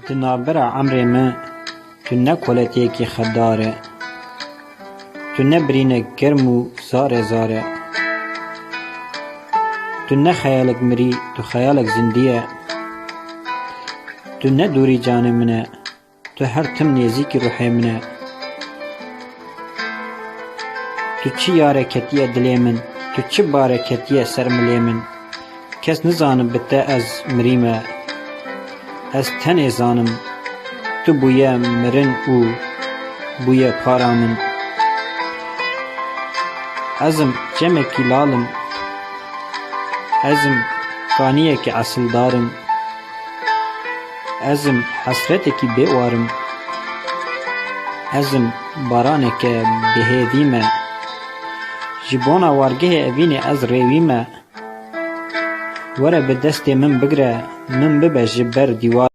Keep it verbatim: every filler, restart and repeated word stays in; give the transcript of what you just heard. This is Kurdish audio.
Tu navbera emrê min, tu ne koletiyekî xedar e. Tu ne birînek germ û zar e, zar e. Tu ne xeyalek mirî, tu xeyalek zindî ye. Tu ne dûrî canê min e, tu her tim nêzîkî ruhê min e. Tu çi yare ketiye dilê min, tu çi bare ketiye ser milê min. Kes nizanin bi te ez mirîme. Ez tenê zanim, tu bûye mirin û bûye para min. Ez im çemekî lal im, ez im kaniyekî esildar im. Ez im hesretekî bêwar im. Ez im baraneke bihêvî me. Ji bona wargehê evînê ez rêwî me. Were bi destê min bigre, min bibe ji ber dîwar.